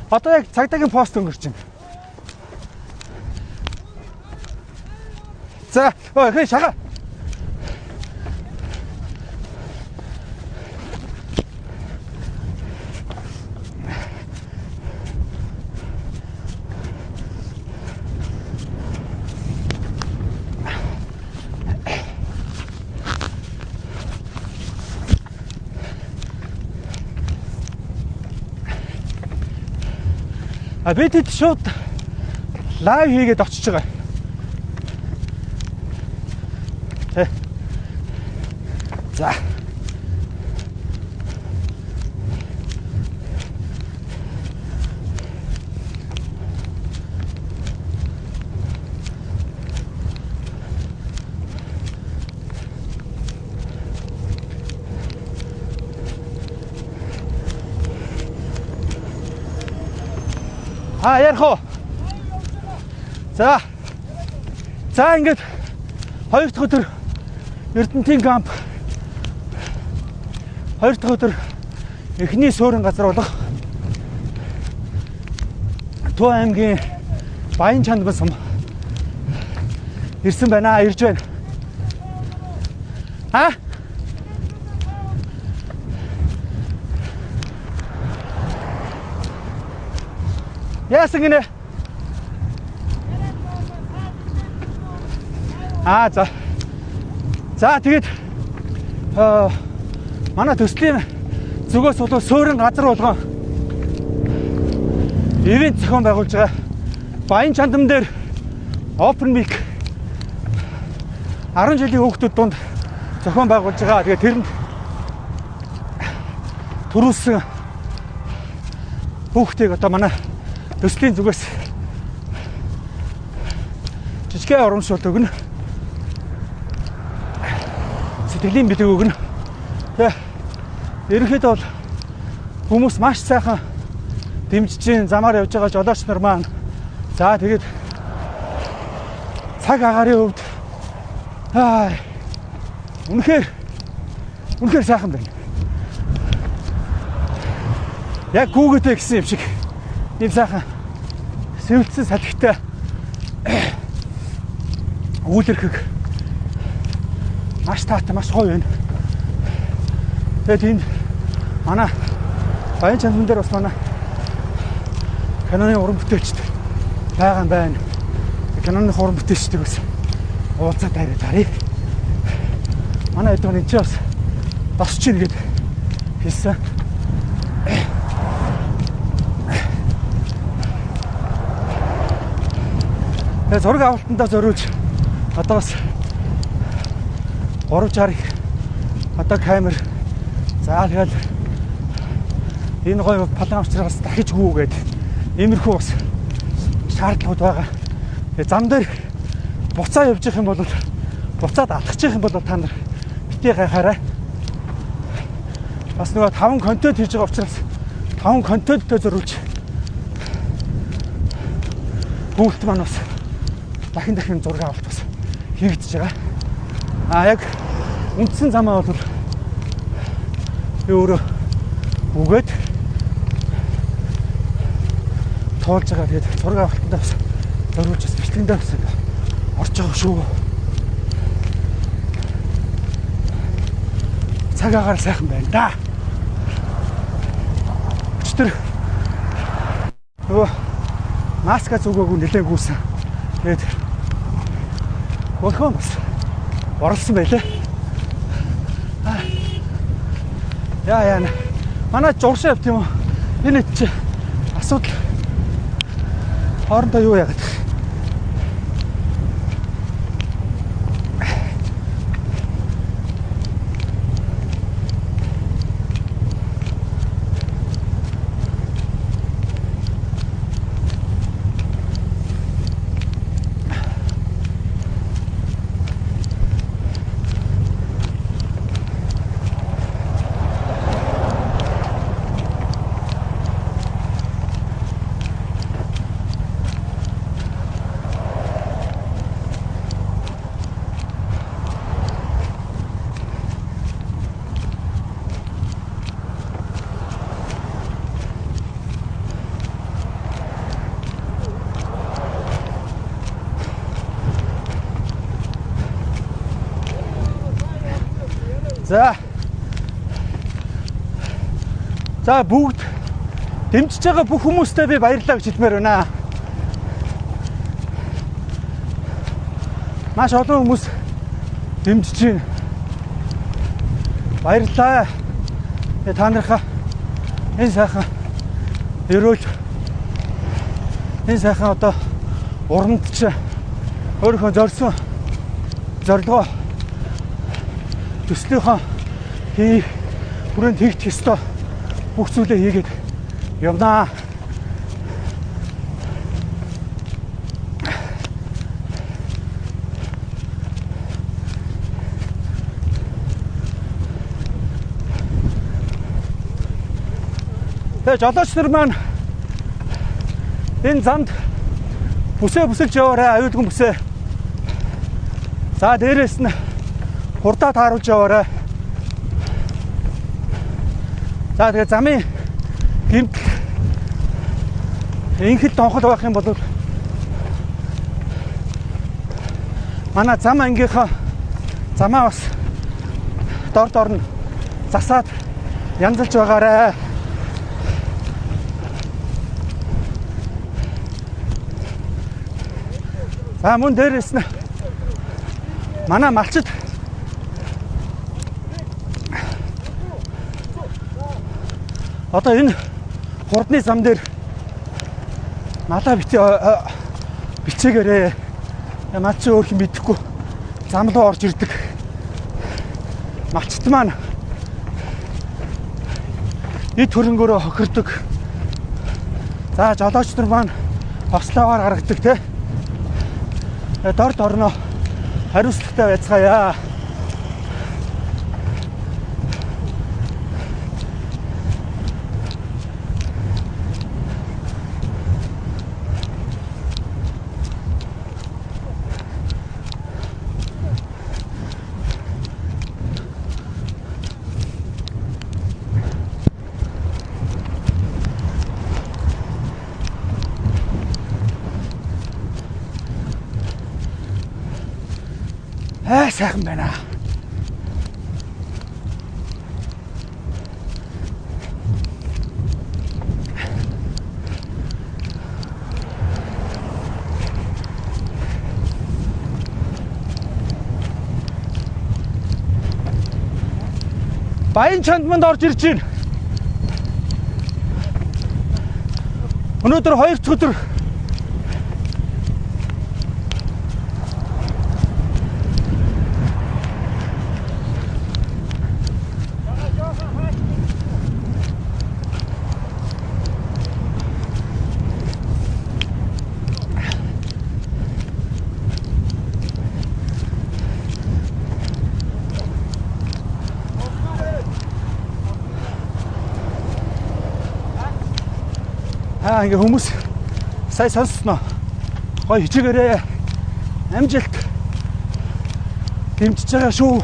Одоо яг цагдаагийн пост өнгөрч байна. За, ой, хэй шага. А би тэд шууд live хийгээд очиж байгаа. Тэ. За. А ярих уу? За. За ингээд хоёр дахь өдөр Эрдэнтийн камп хоёр дахь өдөр эхний суурин газар болох Төв аймгийн Баян Чандман сум ирсэн байна, ирж байна. А? Яасан гинэ? Аа за. За тэгээд манай төслийн зүгээс бол суурин газар болгон ивент зохион байгуулж байгаа. Баян Чандам дээр open mic 10 жилийн хүүхдүүд дунд зохион байгуулж байгаа. Тэгээд тэрэнд төрүүлсэн хүүхдийг одоо манай төслийн зүгээс жижигхэн урамшуулт өгнө. Сэтгэлийн бэлэг өгнө. Тэгээ ерөнхийдөө бол хүмүүс маш сайхан дэмжиж чинь замаар явж байгаа жолооч нар маань. За тэгээд цаг агаарын хувьд аа үнэхээр сайхан байна. Яг гүүгээтэй гэсэн юм шиг. Ийм сайхан сэвэлтсэн салхитай үүлэрхэг маш таатай, маш гоё байна. Тэгээд энд манай Баян Чандман дээр бас манай киноны уран бүтээлчд байгаа юм байна. Киноны уран бүтээлчдийг бас уулзаад дайраад харъя. Манай хэд энэ ч бас досч ийн гэд хэлсэн. Тэгээ зураг авалтандаа зориулж одоо бас 360 одоо камер. За тэгэл энэ гоё палан учраас дахиж гүүгээд иймэрхүү бас шаардлагууд байгаа. Тэгээ зам дээр буцаа явж явах юм бол буцаад алхах юм бол та нар битгий гайхаарай. Бас нөгөө 5 контент хийж байгаа учраас 5 контенттэй зориулж хүүхд маань бас дахин зураг авалт бас хийгдэж байгаа. А яг үндсэн замаа бол би өөрөө үгээд туулж байгаа. Тэгээд зураг авалтандаа бас зориулж бас бичлэгэндээ бас орж байгаа шүү. Цаг агаар сайхан байна да. Өчтөр нөгөө маска зүгээгүй нэлээд гүйсэн. Тэгээд хөлхөн бас орлсон байлаа. Яа. Манай журшаа явт юм уу? Энэ чи асуудал хоорондоо юу яагаад? За. За бүгд дэмжиж байгаа бүх хүмүүстээ би баярлалаа гэж хэлмээр байна. Маш олон хүмүүс дэмжиж байна. Баярлалаа. Та нарынхаа энэ сайхан ерөөл, энэ сайхан одоо урамд чи өөрийнхөө зорьсон зорилгоо төслийнхөө хий хүрээнд хийх ёстой бүх зүйлээ хийгээд явнаа. Тэгээ жолооч нар маань энэ замд бүсээ бүсэлж яваарай, аюулгүй бүсээ. За дээрээс нь хурдаа тааруулж яваарай. За тэгээ замын гэмтэл инхэл донхол байх юм бол манай зам ангийнхаа замаа бас дор дор нь засаад янзалж байгаарай. За мөн дээрээс нь манай малчид одоо энэ хурдны зам дээр малаа бичээгээрээ. Малчин өөр хэм мэдэхгүй зам руу орж ирдэг. Малчид маань эд хөрөнгөөрөө хохирдог. За жолооч нар маань ослоогоор гаргадаг те. Дор дорноо хариуцлагатай байцгаая. Аа сайхан байна. Баян чандманд орж ирж байна. Өнөөдөр 2 дахь өдөр. Аа ингээ хүмүүс сая сонссноо. Гой хичээгээрээ амжилт дэмжиж байгаа шүү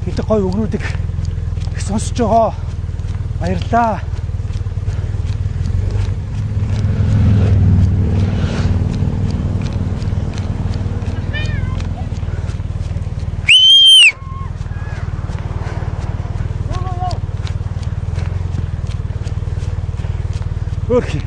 гэдэг гой үгнүүдийг их сонсож байгаа. Баярлалаа. Окей.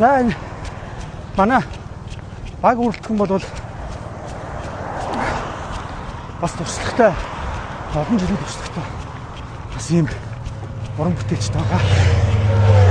За энэ манай баг үрэлтгэн бол бас туршлагатай, олон жилийн туршлагатай бас ийм уран бүтээлчд байгаа.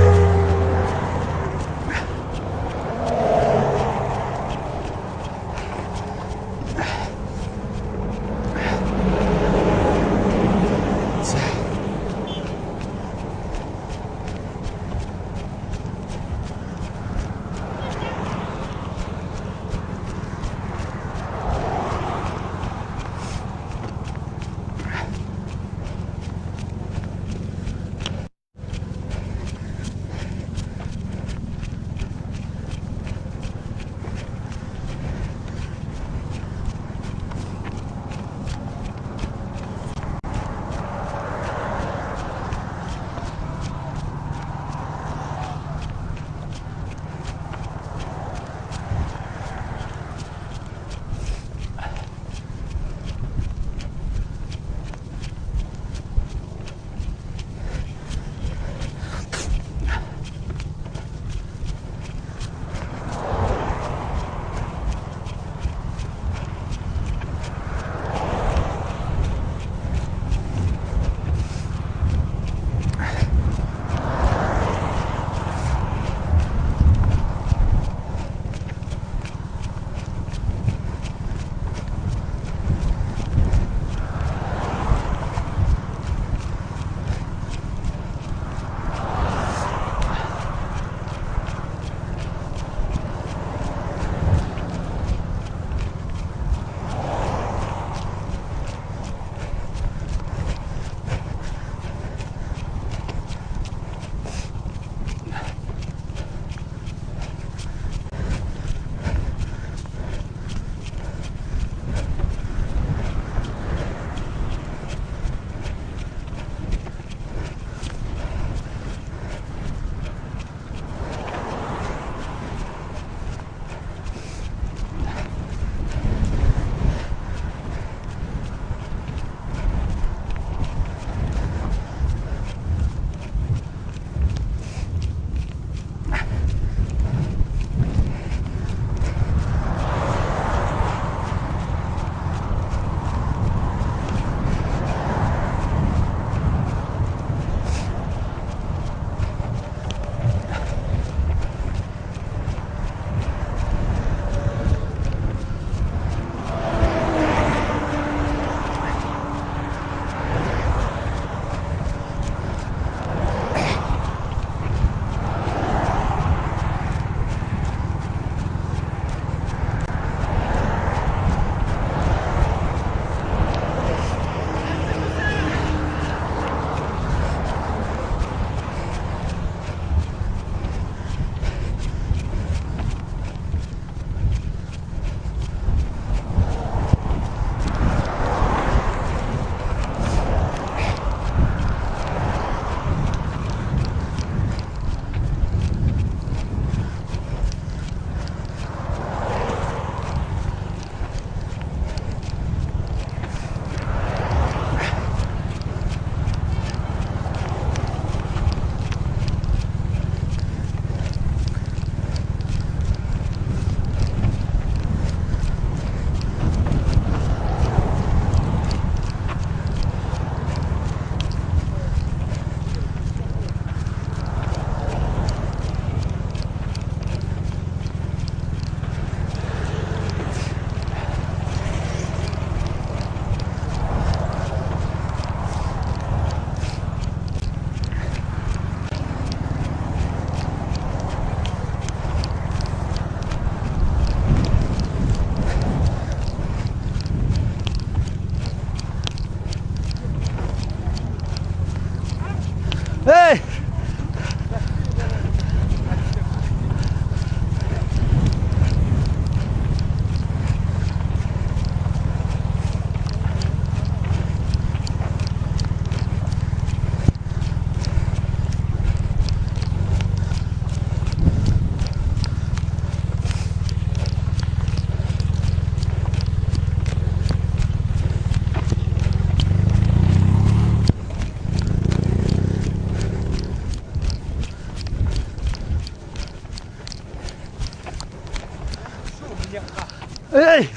Эй.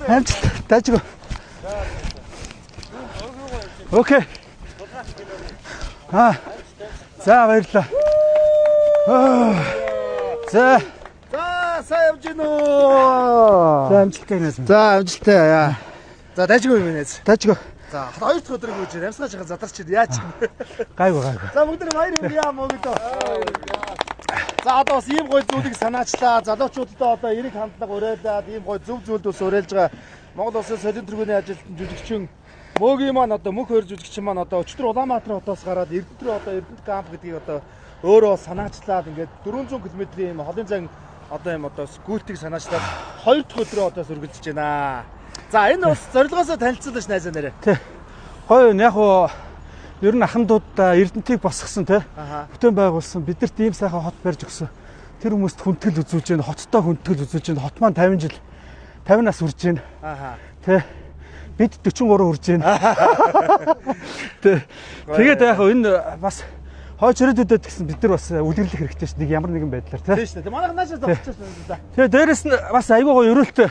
Амжилт. Дайжгүй. Окей. Аа. За баярлалаа. За. За сайн явж гин үү? За амжилттай найз. За амжилттай яа. За дайжгүй юм найз. Дайжгүй. За хоёр дахь өдрийг үжир амьсгаж байгаа задарч яаж юм. Гайгүй гайгүй. За бүгд баяр хүргэе мөгдөө. За одоо бас ийм гоё зүйлийг санаачлаа. Залуучуудад одоо эрэг хандлага уриалаад ийм гоё зөв зүйлд бас уриалж байгаа Монгол Улсын солин тэргүүний ажилтан жүжигчин Мөөгийн маань одоо мөнх хоёр жүжигчин маань одоо өчтөр Улаанбаатар хотоос гараад Эрдэнэт рүү одоо Эрдэнэт камп гэдгийг одоо өөрөө санаачлаад ингээд 400 км-ийн ийм холын зан одоо ийм одоо скүлтийг санаачлаад хоёр дахь өдрөө одоо сөргөлдөж байна. За энэ бас зорилгоосоо танилцуулаач найзаа нэрээ. Тэ. Гоё яг уу ер нь ахмадууд Эрдэнэтийг босгосон те. Бүтээн байгуулсан. Бидэрт ийм сайхан хот барьж өгсөн. Тэр хүмүүст хүндэтгэл үзүүлж байна. Хоттой хүндэтгэл үзүүлж байна. Хот маань 50 жил 50 нас хүрж байна. Тэ. Бид 43 хүрж байна. Тэ. Тэгээд яг энэ бас хойч ирээдүйдээ гэсэн бид нар бас үлгэрлэх хэрэгтэй ш. Нэг ямар нэгэн байдлаар тэ. Тийм шүү дээ. Манайх наашаа зогсож байна да. Тэгээ дээрэс нь бас айгүй гоё өрөөлтөй.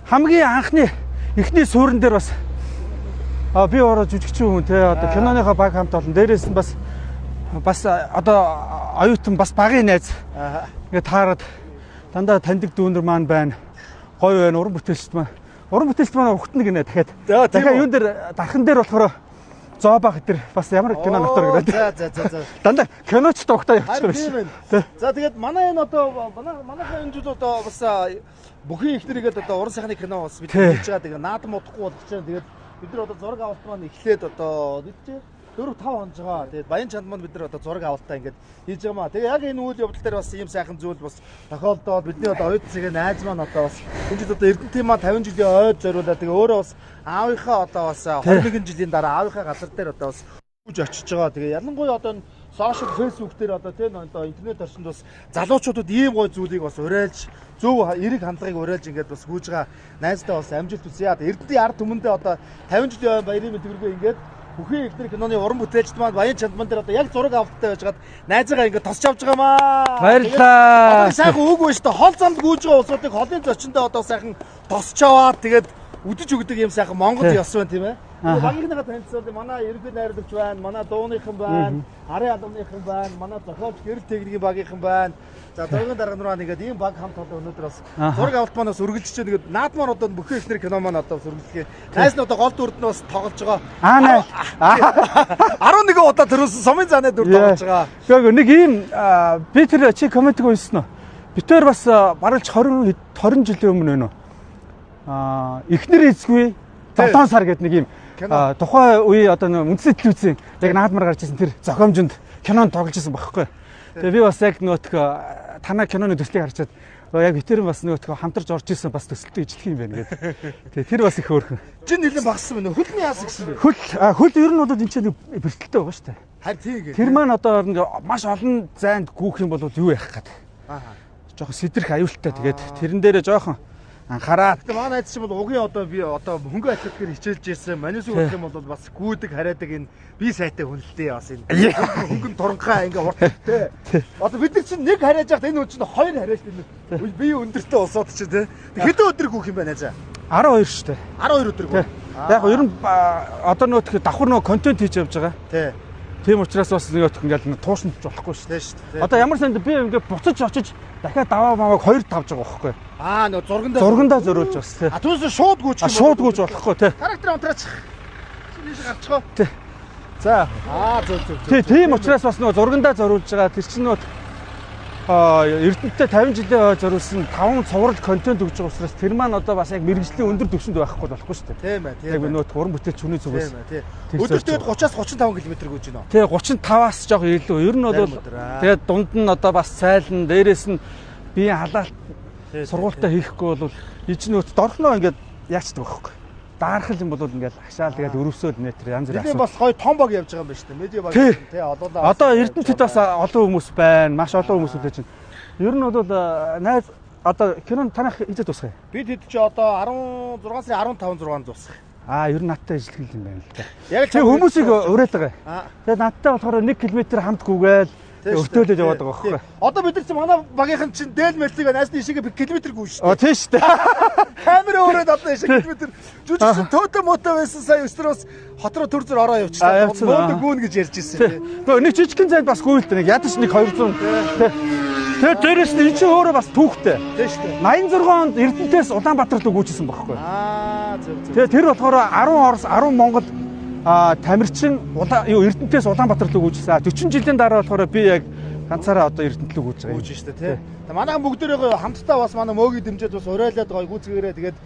Хамгийн анхны эхний суурин дээр бас би ороо жүжигчин хүн те одоо киноныхоо баг хамт олон дээрээс нь бас одоо оюутан бас багын найз ингээд таарад дандаа таньдаг дүүнер маань байна. Гоё байна, уран бүтээлчд маань. Уран бүтээлчд маань ухтна гинэ дахиад. Дахиад юун дээр дархан дээр болохоор зообах гэтэр бас ямар кино нотор гэдэг. За за за. Дандаа киночд угтаа явчихсан юм байна. За тэгээд манай энэ одоо манайхаа энэ жил одоо бас бүхий их нэргээд одоо уран сайхны кино бас бид хийж байгаа. Тэгээд наадам удахгүй болох чинь тэгээд бид нар одоо зураг авалт маань эхлээд одоо нийтдээ 4-5 хонож байгаа. Тэгээд Баян чанд маань бид нар одоо зураг авалтаа ингээд хийж байгаа маа. Тэгээ яг энэ үйл явдал дээр бас ийм сайхан зүйл бас тохиолдоод бидний одоо оюутан цагийн найз маань одоо бас энэ жил одоо Эрдэнэтийн маань 50 жилийн ойд зориулаад тэгээ өөрөө бас аавынхаа одоо бас 21 жилийн дараа аавынхаа газар дээр одоо бас гүйж очиж байгаа. Тэгээ ялангуяа одоо энэ сошиал фэйсбુક дээр одоо тийм одоо интернет орчинд бас залуучуудад ийм гоё зүйлийг бас уриалж зөв эрэг хандлагыг уриалж ингээд бас гүйж байгаа найздаа бас амжилт хүсье. Эрдэнэтийн ард түмэндээ одоо 50 жилийн ой баярын мэнд ингээд бүхий их киноны уран бүтээлчд маань Баян чанд маань дээр одоо яг зураг авалттай байжгаад найзаагаа ингээд тосч авч байгаа маа. Баярлалаа. Одоо сайхан үг байна шүү дээ. Хол замд гүйж байгаа улсуудыг холын зочиндоо одоо сайхан тосч аваад тэгээд үдэж өгдөг юм сайхан Монгол ёс байна тийм ээ. Багийнхныгаа танилцуулъя. Манай ерөнхий найруулагч байна, манай дууныхан байна, арын албаныхан байна, манай зохиолч гэрэл техникийн багийнхан байна. За дуугийн дарга нар маань ингээд ийм баг хамт олон өнөөдөр бас зураг авалт маань бас үргэлжлэж байна. Тэгээд наад маань одоо бүхий ихнэр кино маань одоо бас үргэлжлэе. Найз нь одоо гол дүрд нь бас тоглож байгаа. Аа 11 удаа төрүүлсэн сумын зааны дүр тоглож байгаа. Гэхдээ нэг ийм би тэр чи комментиг уншсан уу? Битээр бас баралж 20 жилийн өмнө байна уу? Аа эхнэр эзгүй 7 сар гэдэг нэг ийм тухайн үе одоо үндсэн телевизийн яг наадмар гарч ирсэн тэр зохиомжинд кинонд тоглож ирсэн байхгүй. Тэгээ би бас яг нөгөө танаа киноны төслийг харчаад яг битэр бас нөгөө хамтарч орж ирсэн бас төсөлтөй ижлэх юм байна гэдэг. Тэгээ тэр бас их хөөрхөн. Жин нэлээд багассан байна. Хөл нь яасан гэсэн бэ? Хөл ер нь бол энэ чинь бэрхтэлтэй байгаа шүү дээ. Харин тийм гээ. Тэр маань одоо маш олон зайд гүүх юм бол юу яах гээд. Аа. Жохон сэдрэх аюултай. Тэгээд тэрэн дээрээ жоохон анхаараа. Гэтэ манай найз чинь бол угийн одоо би одоо хөнгө атлетикээр хичээлж ирсэн. Манисыг бодох юм бол бас гүйдэг хараадаг энэ бие сайтай хүн л дээ бас энэ. Хөнгөн туранхай ингээ хурдтай. Одоо бид нар чинь нэг харааж яхад энэ хүн чинь хоёр харааж тийм. Бие өндөртэй улсууд чинь тий. Хэдэн өдөр гүөх юм бэ найзаа? 12 шүү дээ. 12 өдөр гүөх. Яг ер нь одоо нөгөө давхар нөгөө контент хийж явж байгаа. Тий. Тийм учраас бас нэг өтөх ингээл туушнч болохгүй шүү дээ. Шүү дээ. Одоо ямар санд би ингээ буцаж очиж дахиад даваа маваг хоёр тавж байгаа байхгүй. Аа нөгөө зургандаа зориулж бас тий. А түүнээс шууд гүйчих юм. Шууд гүйж болохгүй тий. Характер унтраач. Чи тийш гарчихоо. Тий. За. Аа зөв зөв. Тий, тийм учраас бас нөгөө зургандаа зориулж байгаа. Тэр чинь нөгөө Эрдэнэттэй 50 жилийн зориулсан 5 цуврал контент өгж байгаа учраас тэр маань одоо бас яг мэргэжлийн өндөр түвшинд байхгүй болохгүй шүү дээ. Тийм ээ, тийм. Яг нөгөө уран бүтээлч хүний зүгээс. Тийм ээ, тийм. Өдөрт тэгээд 30-аас 35 км гүйж байна. Тий, 35-аас жоох илүү. Ер нь бол тэгээд дунд нь одоо бас цайлан, дээрээс нь биеийн халаалт сургуультаа хийхгүй бол ич нөөц дорхноо ингээд яачдаг байхгүй. Даархал юм бол ингээл хашаал тэгэл өрөвсөөл метр янз бүрийн асуудал. Бас гоё том баг явж байгаа юм байна шүү дээ. Медиа баг тий олоолаа. Одоо Эрдэнэтэд бас олон хүмүүс байна. Маш олон хүмүүс үлээж байна. Ер нь бол найз одоо кино танах хизээ дуусгая. Бид хэд чи одоо 16 сарын 15 6-нд дуусгах. Аа ер нь надтай ажиллах юм байна л да. Яг л хүмүүсийг уриалгаа. Тэгээд надтай болохоор 1 км хамт гүгээл Өртөөлөд яваад байгаа байхгүй. Одоо бид нар чинь манай багийнхан чинь дээл мэлцэг найсны ишигээ километр гүйж шүү дээ. Тийм шүү дээ. Камера өрөөд одоо ишиг километр жүжигчин төөтө мото байсан сая өстөр бас хот руу төр зөр ороо явчихлаа. Мөөд гүүн гэж ярьж ирсэн тий. Гэхдээ нэг жижигхэн зайд бас гүйл дээ. Нэг ядаж нэг 200 тий. Тэр дээрэс нь эн чинь өөрөө бас түүхтэй. Тийм шүү дээ. 86 онд Эрдэнтээс Улаанбаатар руу гүйжсэн байхгүй. Аа зөв зөв. Тэгээ тэр болохоор 10 Орос, 10 Монгол Тамирчин Эрдэнтээс Улаанбаатар руу гүйжсэн. 40 жилийн дараа болохоор би яг ганцаараа одоо Эрдэнэт рүү гүйж байгаа юм. Гүйж шүү дээ тий. Манайхан бүгдээрээ хамтдаа бас манай мөөгийн дэмжиж бас уриалаад гоё гүйцгээрээ тэгээд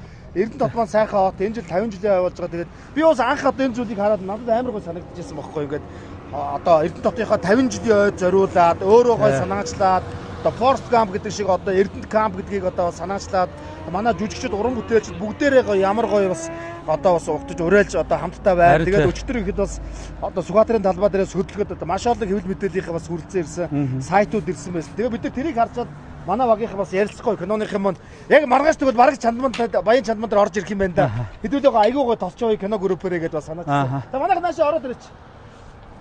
Эрдэнэт хот маань сайхан хот энэ жил 50 жилийн болж байгаа. Тэгээд би бас анх одоо энэ зүйлийг хараад надад амар гоё санагдчихсан байхгүй ингээд одоо Эрдэнэт хотынхоо 50 жилийн ойд зориулаад өөрөө гоё санаачлаад одоо Forest Camp гэдэг шиг одоо Эрдэнэт Camp гэдгийг одоо санаачлаад манай жүжигчид уран бүтээлчид бүгдээрээ гоё ямар гоё бас одоо бас угтаж уриалж одоо хамтдаа байна. Тэгээд өчигдөр ихэд бас одоо Сүхбаатарын талбай дээрээс хөдөлгөөд одоо маш олон хэвлэл мэдээллийнхээ бас хүрэлцэн ирсэн сайтууд ирсэн байсан. Тэгээд бид нар тэрийг харчаад манай багийнхаа бас ярилцахгүй киноных юм яг маргааш тэгвэл бараг чандманд баян чандманд дээр орж ирэх юм байна да. Хэдүүлээ гоё айгүй гоё толчоо кино группээрээ гэдээ бас санаачсан. За манайх наашаа ороод ирээч.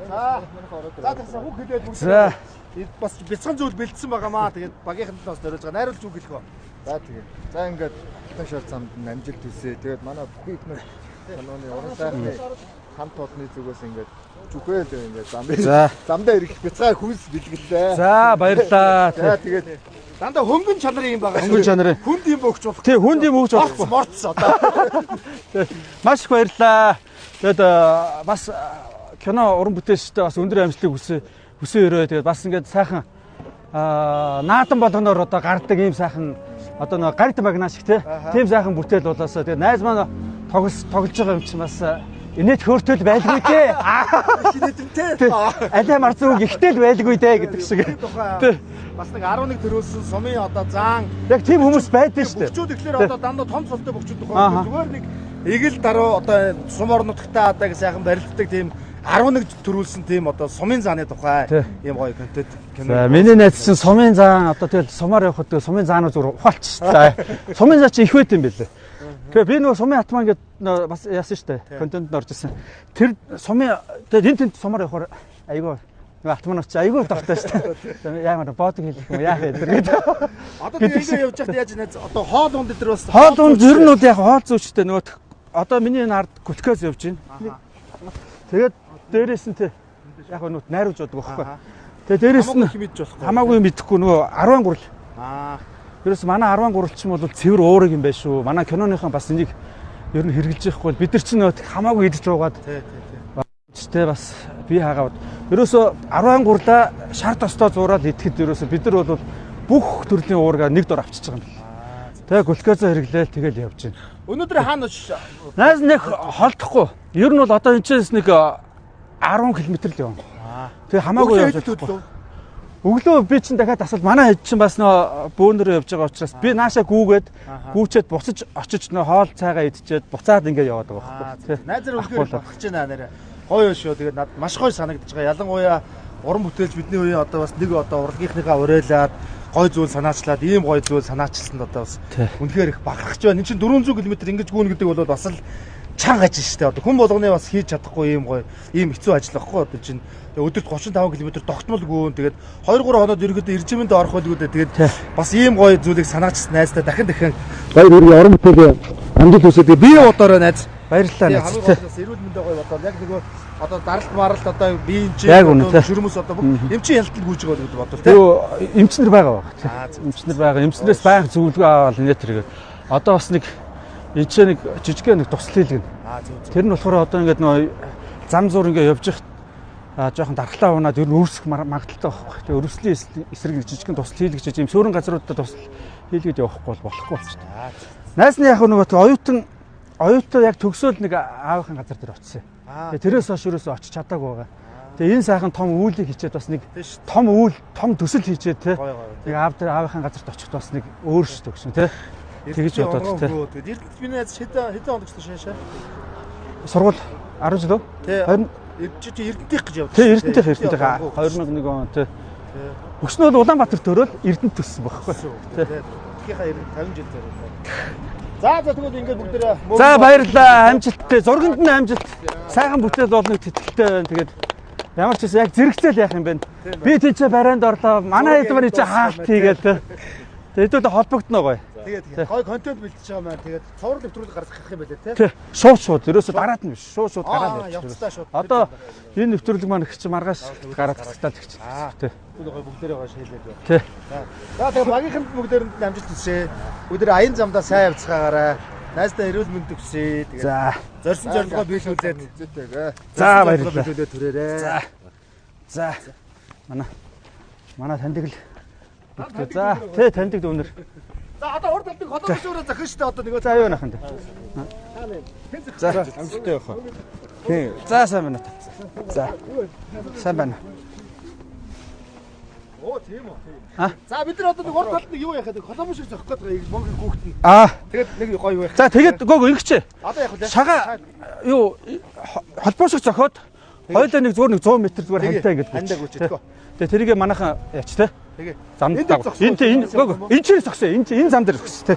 За за тэгсэн үг хэлээд бүгд бас бяцхан зүйл бэлдсэн байгаамаа. Тэгээд багийнханд нь бас зориулж байгаа. Найруулж үг хэлэх үү. За тэгээд. За ингээд алтан шар замд нь амжилт хүсье. Тэгээд манай бүхий ихнэр киноны уран сайхны хамт олонны зүгээс ингээд жүхэл ингээд замдаа ирэх бяцхан хүнс бэлгэлээ. За баярлалаа. За тэгээд дандаа хөнгөн чанарын юм байгаа. Хөнгөн чанарын. Хүнд юм өгч болохгүй. Тий, хүнд юм өгч болохгүй. Морц одоо. Маш их баярлалаа. Тэгээд бас кино уран бүтээлчтэй бас өндөр амжилтыг хүсээ өрөө. Тэгээд бас ингээд сайхан наадам болгоноор одоо гардаг ийм сайхан одоо нэг гарт магнаа шиг тийм сайхан бүтээл болоосоо. Тэгээд найз маань тоглож байгаа юм чинь бас инээд хөөртөл байлгүй дээ. Хинэдэнтэй. Алиа марзуу ихтэй л байлгүй дээ гэдэг шиг. Тий. Бас нэг 11 төрүүлсэн сумын одоо заан яг тийм хүмүүс байдаг шүү дээ. Бөхчүүд ихлээр одоо дандаа том цолтой бөхчүүд тухай зүгээр нэг эгэл даруй одоо сум орон нутгтаа одоо сайхан барилддаг тийм 11 төрүүлсэн тийм одоо сумын зааны тухай ийм гоё контент кино. За миний найз чинь сумын заан одоо тэгэл сумаар явхад тэгэл сумын заанууд зүгээр ухаалч. За сумын заа чи их байт юм бэлээ. Тэгээ би нөгөө сумын атман гэдэг бас яасан шүү дээ. Контентэнд орж ирсэн. Тэр сумын тэгээ энэ тэнд сумаар явахаар айгүй нөгөө атман чи айгүй дортой шүү дээ. Яамаар бодог хэлэх юм яах вэ гэдэг. Одоо тэгээ ингэ явж байхад яаж найз одоо хоол унд дээр бас хоол унд ер нь бол яг хоол зүйчтэй нөгөө одоо миний энэ ард гүлкээс явж байна. Тэгээд дээрээс нь тий яг нөгөө найруулж явдаг байхгүй. Тэгээ дээрээс нь хамаагүй мэдэхгүй нөгөө 13. Аа. Ерөөс манай 13 ч юм бол цэвэр уурыг юм байна шүү. Манай киноныхон бас энийг ер нь хэрэгжилж явахгүй бол бид нар чинь нөгөө хамаагүй идэж уугаад тий тий тий. Тэ бас бие хаагаад ерөөсөө 13-аа шар тостой зуураад идэхэд ерөөсөө бид нар бол бүх төрлийн уургаа нэг дор авчиж байгаа юм байна. Тэгээ глюкозо хэрэглээл тэгэл явж байна. Өнөөдөр хаана очиж? Найз нэг холдохгүй. Ер нь бол одоо энэ чээс нэг 10 км л явна. Тэгээ хамаагүй явж болохгүй. Өглөө би чинь дахиад асуул манай хэд чинь бас нөө бөөнөрөө явж байгаа учраас би наашаа гүүгээд гүүчээд буцаж очиж нөө хоол цайгаа идчихэд буцаад ингээд яваад байгаа байхгүй. Найзаар үнэхээр батгах чинь нэрэ. Гоё шүү. Тэгээд над маш гоё санагдаж байгаа. Ялангуяа уран бүтээлч бидний үеийн одоо бас нэг одоо урлагийнхныхаа уриалаад гой зүйл санаачлаад ийм гоё зүйл санаачилсанд одоо бас үнэхээр их бахархаж байна. Энд чинь 400 км ингэж гүүн гэдэг бол бас л чанга ажил шүү дээ. Одоо хүн болгоны бас хийж чадахгүй ийм гоё, ийм хэцүү ажил байхгүй одоо чинь өдөрт 35 км тогтмол гүүн. Тэгээд 2 3 хоноод ерөөдөө иржимэнд орох байлгүй дээ. Тэгээд бас ийм гоё зүйлийг санаачсан найздаа дахин дахин баяр хүргэе. Уран бүтээлийн амжилт хүсье. Би бодоорой найз. Баярлалаа найз. Хамгийн гол нь эрүүл мэндэ гоё бодоод яг нөгөө одоо даралт маралт одоо биеийн чинь шүрмэс одоо эмчийн хяналтанд гүйж байгаа гэдэг бодвол тийм. Юу эмчнэр байгаа баг. Эмчнэр байгаа. Эмчнээс байнга зөвлөгөө аваад нэ тэргээд. Одоо бас нэг энэ ч нэг жижигхэн нэг тусал хийлгэнэ. Тэр нь болохоор одоо ингээд нөгөө зам зуур ингээд явж их жоохон дархлаа унаад ер нь өөрсөх магадлалтай байхгүй. Тэгээ өрөвслийн эсрэг нэг жижигхэн тусал хийлгэж ийм суурин газруудад тусал хийлгээд явахгүй бол болохгүй болчихсон. Найз нь яг нөгөө оюутан яг төгсөөл нэг аавынхын газар дээр очсон. Тэгээ тэрээс хойш ерөөсөө очиж чадаагүй байгаа. Тэгээ энэ сайхан том үүлийг хичээд бас нэг том үйл, том төсөл хийчээд те. Нэг аав дээр аавынхын газарт очиход бас нэг өөр шүү төгсөн те. Тэгэж бодоод те. Тэгээд Эрдэнэт миний найз хэдэн хоног ч шаашаа. Сургууль 10 жил үү? 20 Эрдэнэтийнх гэж явдаг. Тий, Эрдэнэтийнх 2001 он те. Өчнө бол Улаанбаатар төрөөл Эрдэнэт төссөн байхгүй. Тэ. Тэрхийнхаа 50 жил зориулаа. За за тэгвэл ингээд бүгдээрээ За баярлалаа. Амжилттай. Зурганд нь амжилт. Сайхан бүтээл болно гэдэгт итгэлтэй байна. Тэгээд Ямар ч гэсэн яг зэрэгцээл яах юм бэ? Би тийчээ барайнд орлоо. Манай хэд маань чи хаалт хийгээл те. Тэгээд хэдүүлээ холбогдно гоё. Тэгээд гой контент бэлтэж байгаа маань тэгээд цуврал нэвтрүүлэг гаргах юм байлээ те. Тий. Шууд шууд ерөөсө дараад нь биш. Шууд шууд гараад явчих. Явцдаа шууд. Одоо энэ нэвтрүүлэг маань их чи маргааш гараад тагтаал их чи. Тий. Түл гой бүгдээрээ гой шейлээд байна. Тий. За тэгээд багийнханд бүгдээрэнд нь амжилт хүсье. Бүгдээрээ аян замдаа сайн явцгаагаарай. Найздаа эрүүл мэнд хүсье. Тэгээд За. зорьсон зорилгоо биелүүлээд Зүйтэйгээ. За баярлалаа. Биелүүлээд түрээрээ. За. За. Манай таньдаг л. За тий таньдаг дүүнер. За одоо урд талд холоос өөрөө зохин штэ одоо нөгөө За юу нахын тэ. За амжилттай явах уу. Тийм. За сайн байна уу. За. Сайн байна. Оо тийм үү. А? За бид нар одоо нэг урд талд нэг юу яхад холоомон шиг зохих гээд байгаа бонгийн хүүхэд нь. Аа. Тэгээд нэг гоё юу яах. За тэгээд гоо ингэчээ. Одоо яах вэ? Шага юу холбоо шиг зохиод хоёлаа нэг зүгээр нэг 100 м зүгээр хантай ингэж Хандаа гүчэтгэв. Тэгээ тэрийг манайхан яач те. Тэгээ. Замд Энд дагуу. зогссон. Энэ энэ гоо энэ чинь зогсоо. Энэ чинь энэ зам дээр зогссон те.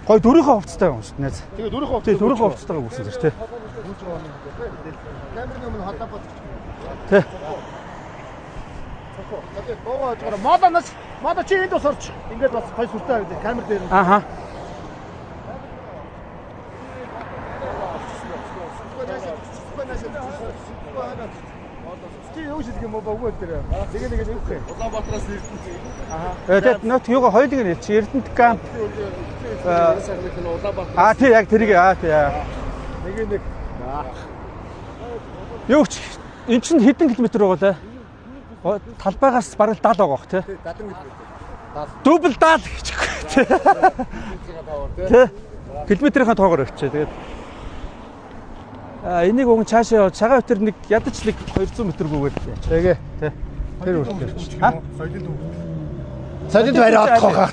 Гой дөрийнхөө хувцастай юм шүү дээ найз. Тэгээ дөрийнхөө Тий дөрийнхөө хувцастайгаа гүйсэн зэрэг те. Камерны өмнө холоо бодчих. Тий. Тэгээ богоо хожгоор модоноос модо чи энд бас орч. Ингээд бас гой сүртэй харагдав камер дээр. нь. Аха. Чи юу шилдэг юм бэ үгүй дээр. Тэгээ нэг нэг өгөх. Улаанбаатараас Эрдэнэт. Тэгээд нот юугаа хоёулыг нь хэлчих. Эрдэнэт камп. Сайхны кино Улаанбаатар. Аа тий яг тэрийг аа тий. Нэг нэг. Юу ч эн чинь хэдэн километр байгаа лээ? Талбайгаас бараг 70 байгаа бох тий. 70 км. Дубл 70 гэчихгүй тий. Тий. Километрийн тоогоор өгчээ. Тэгээд а энийг уг нь цаашаа яваад цагаан өтер нэг ядаж нэг 200 м гүгээд яач. Тэгээ. Тий. Тэр үртэл явчих. А? Соёлын төв. Солид барай одох хаа.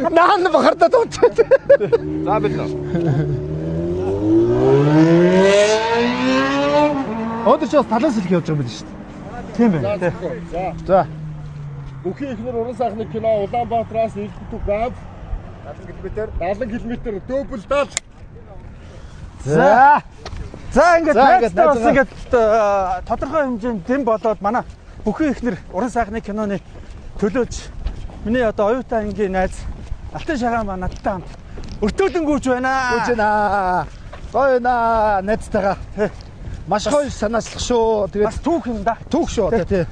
Наан бахардаа дуучаад. За бэлнэ. Өнөөдөр чи бас талаас сэлэх явж байгаа юм байна шүү дээ. Тийм байна. Тий. За. За. Бүхий ихнэр уран сайхны кино Улаанбаатараас Эрдэнэт гав 70 км 70 км дөөбөл 70. За. За ингээд За, ингээд найзтай бас найзгаа. ингээд тодорхой хэмжээнд дэм болоод манай бүхэн ихнэр уран сайхны киноны төлөөж миний одоо оюутан ангийн найз Алтан шагаан ба надтай хамт өртөөлөн гүйж байна. Гүйж байна. Гоё наа найзтайгаа. Маш гоё санаачлах шүү. Тэгээд Бас түүх юм да. түүх шүү одоо тий.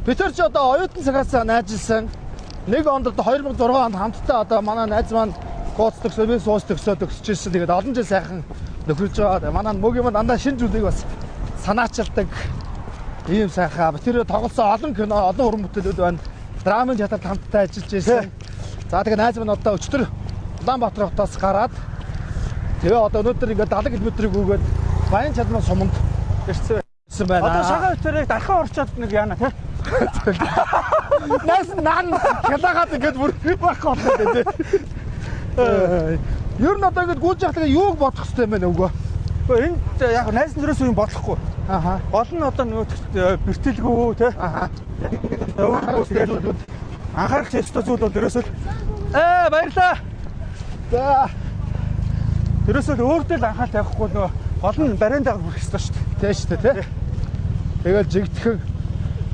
Бид нар ч одоо оюутан цагаас найзлсан. Нэг онд одоо 2006 онд хамтдаа одоо манай найз маань гооц төгсөө би сууц төгсөө төгсөжсэн. Тэгээд олон жил сайхан нөхөрлөж байгаа. Манай мөгийн маань дандаа шинэ зүйлийг бас санаачилдаг. Ийм сайхан. Тэр тоглосон олон кино, олон уран бүтээлүүд байна. Драмын театрт хамтдаа ажиллаж байсан. За тэгээд найз маань одоо өчтөр Улаанбаатар хотоос гараад тэгээ одоо өнөөдөр ингээд 70 км-ийг өгөөд Баян чадмаа суманд Ирсэн. ирсэн байна. Одоо шагаан өтөрийг дархан орчоод нэг яана тий. Найс наан хялагаад ингээд бүр байхгүй болоод байна тий. Ер нь одоо ингээд гүйж явах тэгээ юуг бодох хэрэгтэй юм бэ нөгөө? Гэхдээ энд яг найз нэрээс юм болохгүй. Аха. Гол нь одоо нөгөө бэртэлгүү тий. Аха. Тэгээд анхаарах ёстой зүйл бол ерөөсөө л баярлаа. За. Ерөөсөө л өөр дээр л анхаарал тавихгүй нөгөө гол нь бариандаа хүрэх ёстой шүү дээ. Тэ шүү дээ тий. Тэгэл жигдэхэн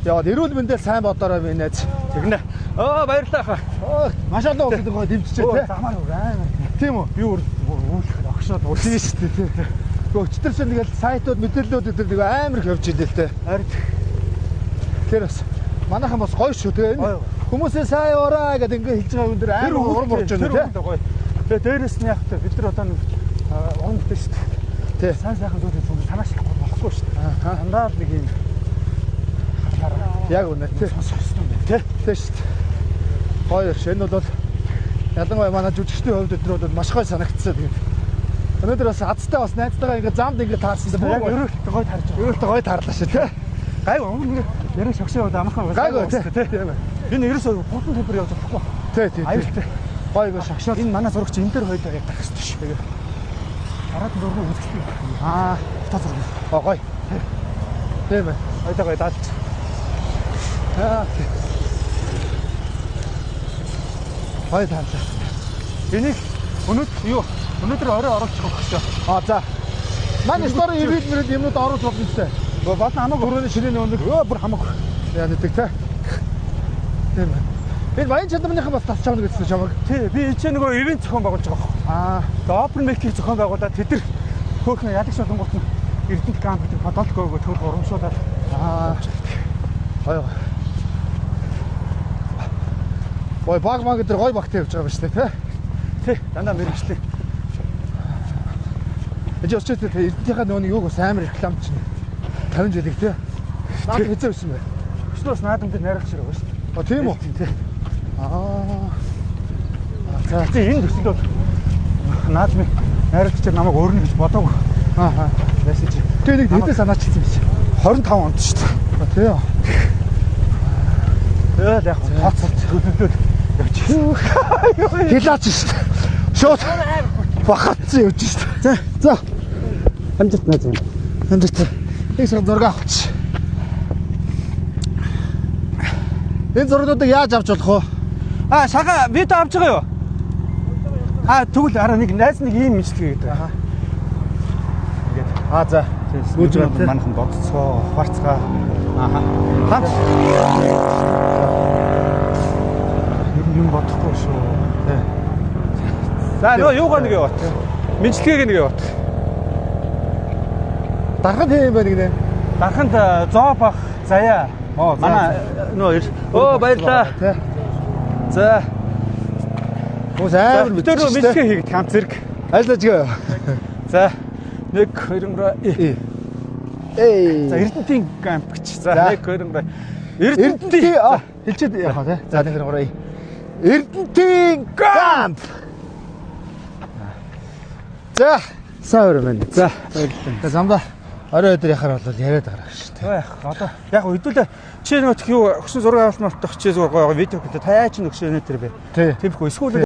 яваад эрүүл мэндээ сайн бодорой минь найз. Тэгнэ. Оо баярлалаа хаа. Оо маш олон улсад гоё дэмжижээ тий. Замаар амар. Тийм үү? Би өөр үүлэх огшоод Тийм шүү дээ тий. Гэхдээ өчтөр чинь тэгэл сайтууд мэдээллүүд өдр нэг амар их явж ийлээ л дээ. Харин Тэр бас манайхан бас гоё шүү тэгээ энэ Гоё. хүмүүсээ сайн яваараа гэдэг ингээ хэлж байгаа юм дээр тэр амар урам орж байна тий. тий. Гоё. Тэгээ дээрэс нь яг тэ бид нар одоо нэг уран бүтээн шүү дээ. Тий. Сайн сайхан зүйлийг зүг санаачлахгүй болохгүй шүү дээ. Аха. Дандаа л нэг юм Яг үнэ тий. сонсох ёстой юм байна тий. Тий шүү дээ. Гоё ш. Энэ бол ялангуяа манай жүжигчдийн хувьд өдрөө бол маш гоё санагдсан тэгээд. Өнөөдөр бас азтай бас найзтайгаа ингээ замд ингээ таарсан дээ. Яг Бүр өрөөлтөй гоё тарж байгаа. өрөөлтөй гоё таарлаа шүү тий. Гайгүй өмнө нэг яриа шогшоо яваад амархан Гайгүй тий. тий. Энэ ерөөсөө хурдан темпээр явж болохгүй. Тий тий. Аюултай. Гоё гоё шогшоод. Энэ манай зурагч энэ дээр хоёлоо яг дарах ёстой шүү. Тэгээ. Дараад нь зургийг үзэх юм. Аа Фото зураг. гоё. Тийм ээ. Хоёлоо гоё даалж. Аа. Хой таалаа. Энийг өнөөдөр юу? Өнөөдөр орой оруулчих واخ шүү. А за. Манай story event мэрэд юмнууд оруулах болно гэсэн. Болно хамаагүй. Түрүүний ширээний өнөг Өө бүр хамаагүй. яа нэгдэг те. Тийм ээ. Энэ Баян чадмныхан бас тасч авна гэсэн чамаг. Тий, би энэ ч нөгөө event зохион байгуулж байгаа байхгүй. Аа. Тэгээ open mic-ийг зохион байгуулад тэд нар хөөхн ялагч болонгууд нь Эрдэнэт гамп гэдэг подолко өгөө төр урамшуулаад Аа. Гоё. Гой баг маг гэдэг гой багтай явж байгаа юм шүү дээ, тэ? Тий, дандаа мэрэгчлээ. Энд очиж тэ Эрдэнэтийнхаа нөгөө нэг юуг бас амар реклам чинь 50 жилиг тэ. Наад хэзээ өссөн бэ? Өснөөс наадам дээр найруулагч байгаа шүү дээ. А тийм үү? Тий. Аа. За тий, энэ төсөл бол наадмын найруулагчаар намайг өрнө гэж бодоогүй. Аа. Мессеж Тэгээ нэг хэдэн санаачилсан юм чи. 25 онд шүү дээ. А тийм. Тэгэл яг тооцоолт төлөвлөлт явж байсан. Хилаач шүү дээ. Шууд бахатсан явж шүү дээ. За. За. Амжилт найз минь. Амжилт. Нэг сайхан зураг авчих. Энэ зургуудыг яаж авч болох вэ? А шага видео авч байгаа юу? А тэгвэл араа нэг найз нэг ийм мэдлэг гэдэг. Аха. Ингээд Аа за. гүйж байгаа манайхан бодцоо, ухаарцгаа. Аха. Хамт. Ер нь юм бодохгүй шүү. Тий. За нөгөө юугаа нэг яваат. Мэдлэгийг нэг яваат. Дархан тийм юм байна гинэ. Дарханд зоо бах заяа. Оо, за, Манай нөгөө өө баярлаа. Тий. За. Хүмүүс амар Тэр нөгөө мэдлэгээ хийгээд хамт зэрэг. Ажиллаж гээ. За 1 2 3. Эй. За Эрдэнтийн гамп гэж. За За. 1 2 3. Эрдэнтийн аа хэлчихэд явах тий. За 1 2 3. Эрдэнтийн гамп. За, сайн өрөө мэн. За баярлалаа. За замдаа орой өдөр яхаар бол яриад байгаа шүү дээ. За яг одоо яг хэдүүлээ чи нөгөө тх юу хөсөн зураг авалт малтах чи зүгээр гоё видео клип таяач нөгшөө нэ тэр бэ. Тий. Тийм ихгүй эсвэл